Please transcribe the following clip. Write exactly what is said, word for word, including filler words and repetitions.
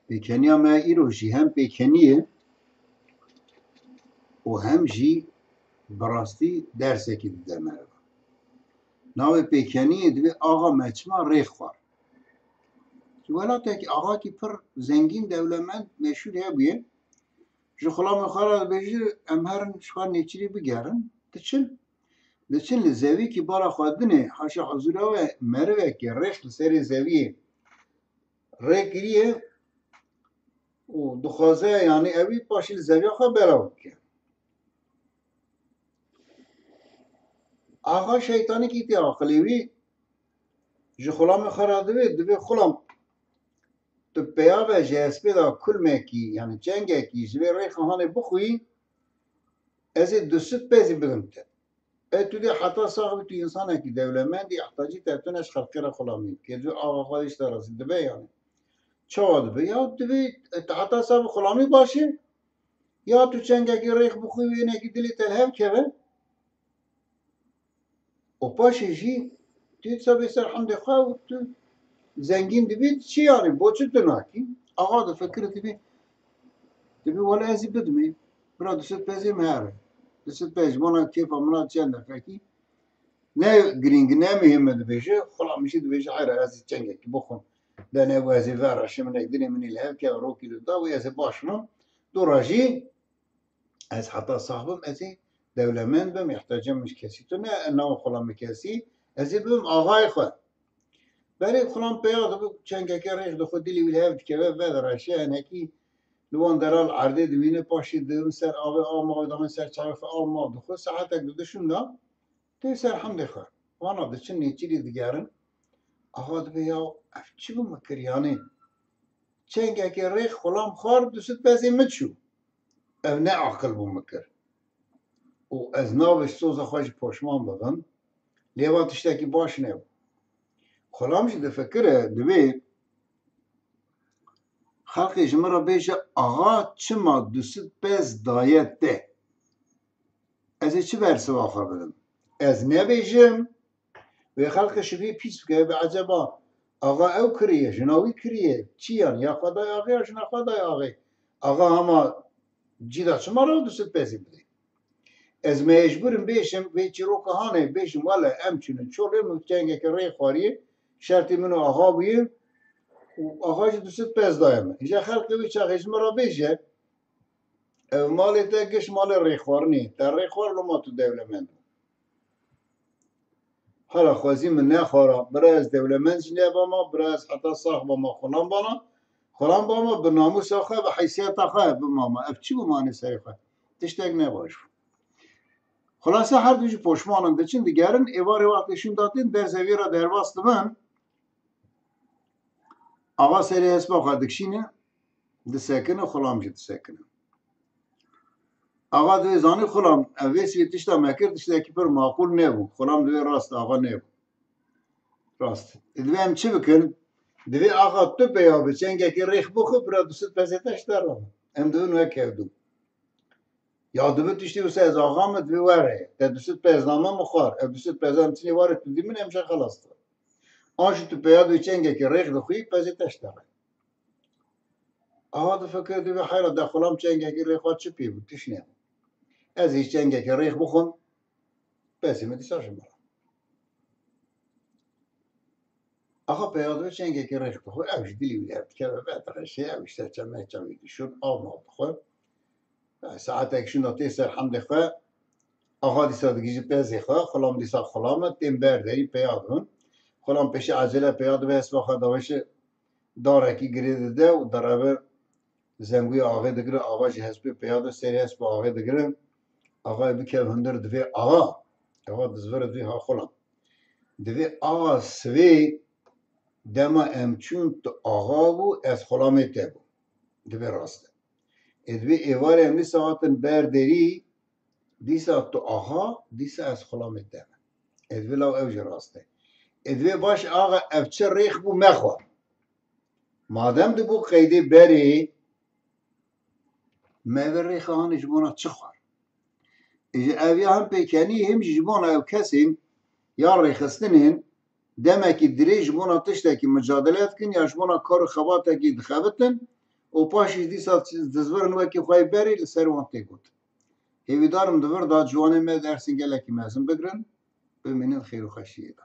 Pêkeniya me îro jî hem pêkenî ye û hem jî bi rastî dersekî dide me re. Navê pêkeniyê divê axa me çima rêx xwar. Ji welatekî axakî pir zengîn, dewlemend, meşhûr hebûye. Ji xulamê xwe re dibêje, em herin ji xwe nêçîrî bigerin, diçin. Diçin li zevîkî bala xwe dinê, haşa huzûra we merivekê rêx li serê zeviyê rê kiriye û dixwaze, yanî, ewî paşî li zeviya xwe belav bike. Axa şeytanîkî tê aqilê wî, ji xulamê xwe re divê, divê xulam, tu peya ve ji hespê de kulmekî, yanî çengekî ji vê rêxa hanê bixwî, ez ê du sed pezî bidim te. E, tu dê heta sax bî, tu însanekî dewlemendî, ihtacî te tune, ji xelkê re xulamî bikê. Divê axa xwe dê ji te razî dibe, yanî. Çawa dibe? Ya divê, e, tu heta sax bî xulamî baş e, ya tu çengekî rêx bixwî, wênekî dilê te li hev keve. Û paşê jî tu dîsa bê ser hemdê xwe û tu zengîn dibî, çi yanî, bo çi tu nakî? Axa difikire, dibê, dibê wele ez ê bidimê. Bira du sed pezê min here. Du sed pez ji bona kêfa min a çend defekî. Ne girîng, ne muhîm e dibêje. Xulam jî dibêje, heyra ez ê çengekî bixwim. De ne bu ez ê vereşim, ne dilê min ê li hev keve, rokî li da wî ez ê baş bim. Dora jî ez heta sax bim, ez ê dewlemend bim, ihtiyacê min ji kesî tune, nav xulamê kesî, ez ê bibim axayê xwe. Berê xulam peya dibe, çengeke rêx dixwe, dilê wî li hev dikeve, vedireşe, hinekî li wan dera li erdê dimîne, paşê dibin ser avê, av mavê daxin ser çavê xwe, av mav dixwe, saetek dide şûnda, tê ser hemdê xwe. Wana diçin nêçîrî digerin, axa dibe, ya ev çi bi min kir, yanî çengeke rêx xulam xwar, du sed pezê min çû. Ev ne aqil bû min kir. Û ez navê soza xwe jî poşman bibim. Lê va tiştekî baş nebû. Xulam jî difikire, divê xelkê ji min re bêje, axa çima du sed pez daye te? Ez ê çi bersiva xwe bidim? Ez nebêjim, wê xelkê şibî pîs bike, be eceba axa ew kiriye, jina wî kiriye, çi yan, ya xwe daye axê ya jina xwe daye axê. Axa hema cî de çima re du sed pezî bidê? Ez mecbûr im bêjim, vê çîroka hanê bêjim, wele em çûne çolê min çengeke rê xwariyê, şertê min û axa bûye û axa jî du sed pez daye min. Îja xelkê wî çaxê ji min re bêje, ev malê te giş malê rêxwarinê, te rêxwar, loma tu dewlemend bû. Hala xwezî min nexwara, bira ez dewlemend jî nebama, bira ez heta sax bama, xulam bana, xulam bama, bi namûsa xwe, bi heysiyeta xwe bimama. Ev çi bû manê serê xwe? Tiştek ne baş bû. Xulase her du jî poşman in, diçin digerin, êvarê wextê şûnda tên, derzê vî re derbas dibin. Axa serê hespa xwe dikişîne, disekine, xulam jî disekine. Axa divê zanî xulam, ev vê sivê tişta me kir, tiştekî pir maqûl nebû. Xulam divê rast axa nebû. Rast. E, divê em çi bikin? Divê axa tu peya bi çengekî rêx bixwe, bira du sed pezê te ji te re. Em divin wek hevdû. Ya dibe tiştî wisa ez axa me, divê were. Te du sed pez name min xwar. Ev du sed pezan çinê ware tu dî min, em jî xelas dibin. An jî tu peya divê çengekî rêx dixwî, pezê te ji te re. Axa difikire, divê heyra de xulam çengekî rêx xwar, çi pê bû, tişt nebû. Ez hîç çengekî rêx bixwim, pezê min dîsa ji min re. Axa peya dibe çengekî rêx dixwe, ew jî dilê wî li hev dikeve, vedireşe, ew jî ser çemê çavê dişûn, av mav dixwe. Saetek şûnda tê ser hemdê xwe, axa dîsa digihîje pezê xwe, xulam dîsa xulam e, tên ber derî peya dibin. Xulam pêşî ecele peya dibe, hespa xwe daweşe darekî girê dide û dereve zengûyê axê digire, axa jî hespê peya de, serê hespa axê digire. Axa bikev hundir divê axa. Axa dizvire divê ha xulam. Divê axa sivê dema em çûn tu axa bû, ez xulamê te bûm. Divê rast e. Ê divê êvarê em dîsa hatin ber derî, dîsa tu axa, dîsa ez xulamê te me. Ê divê law ew jî rast e. Ê divê baş axa ev çi rêx bû mexwar. Madem tu bû qeydê berê, me vê rêxa hanê ji bona çi xwar? Ê ji ev ya hem pêkenî hem jî ji bona ew kesên ya rêxistinên demekî dirêj ji bona tiştekî micadele dikin ya ji bona kar û xebatekî dixebitin, û paşî dîsa dizvirin wekî xwe berî li ser wan tê got. Hêvîdarim di vir de ciwanê me dersên gelekî mezin bigirin, bimînin xêr û xweşiyê de.